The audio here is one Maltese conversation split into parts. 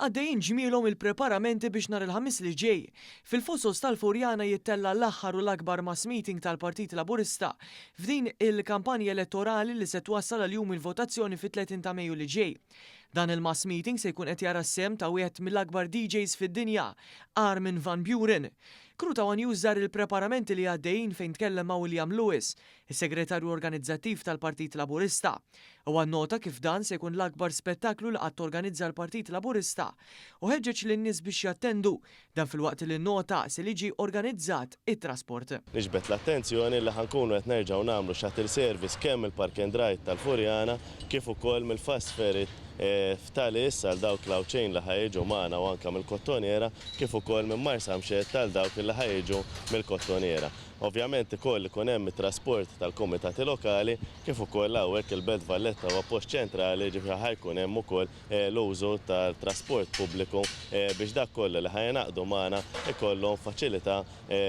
Għaddejjin ġmielhom il-preparamenti biex nhar il-Ħamis li ġej, fil-Fosos tal-Furjana jittella' l-aħħar u l-akbar mass meeting tal-Partit Laburista f'din il-kampanja elettorali li se twassal għal jum il-votazzjoni fit-30 ta' Mejju li ġej. Dan il-mass meeting se jkun qed jara s-sehem ta' wieħed mill-akbar DJs fid-dinja, Armin van Buuren. Crew ta' one News żar il-preparamenti li għaddejjin fejn tkellem ma' William Lewis, is-Segretarju Organizzattiv tal-Partit Laburista. Huwa nnota kif dan se jkun l-akbar spettaklu li qatt organizza l-Partit Laburista u ħeġġeġ lin-nies biex jattendu, dan filwaqt li nnota se li jiġi organizzat it-trasport. Niġbed l-attenzjoni li ħa nkunu qed nerġgħu nagħmlu shuttle service kemm mill-Park and Ride tal-Furjana kif ukoll mill-Fast Ferry f'Taliss għal dawk l-Għawdxin li ħa jiġu magħna u anke mill-Kottonera kif ukoll minn Marsamxett għal dawk li ħa jiġu mill-Kottonera. Ovvjament ukoll ikun hemm it-trasport tal-kumitati lokali kif ukoll hawnhekk il-Belt Valletta huwa post ċentrali jiġifieri ħa jkun hemm ukoll l-użu tal-trasport pubbliku biex dak kollu li ħa jingħaqdu magħna ikollhom faċilità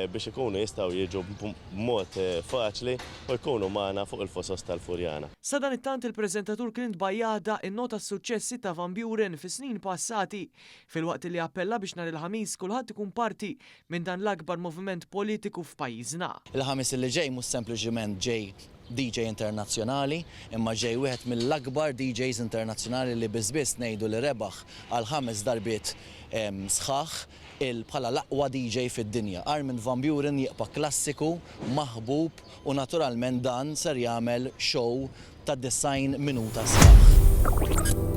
biex ikunu jistgħu jiġu b'mod faċli u jkunu magħna fuq il-Fosos tal-Furjana. Sadanittant il-preżentatur Clint Bajada innota s-suċċessi ta' Van Buuren fis-snin passati filwaqt li appella biex nhar il-Ħamis kulħadd ikun parti minn dan l-akbar moviment politiku f'pajjiżna. Il-Ħamis li ġej mhux sempliċiment ġej DJ internazzjonali, imma ġej wieħed mill-akbar DJs internazzjonali li biss biss ngħidu li rebaħ għal ħames darbiet sħaħ il bħala l-aqwa DJ fid-dinja. Armin van Buuren jibqa' klassiku, maħbub u naturalment dan ser jagħmel show ta' 90 minuta sħaħ.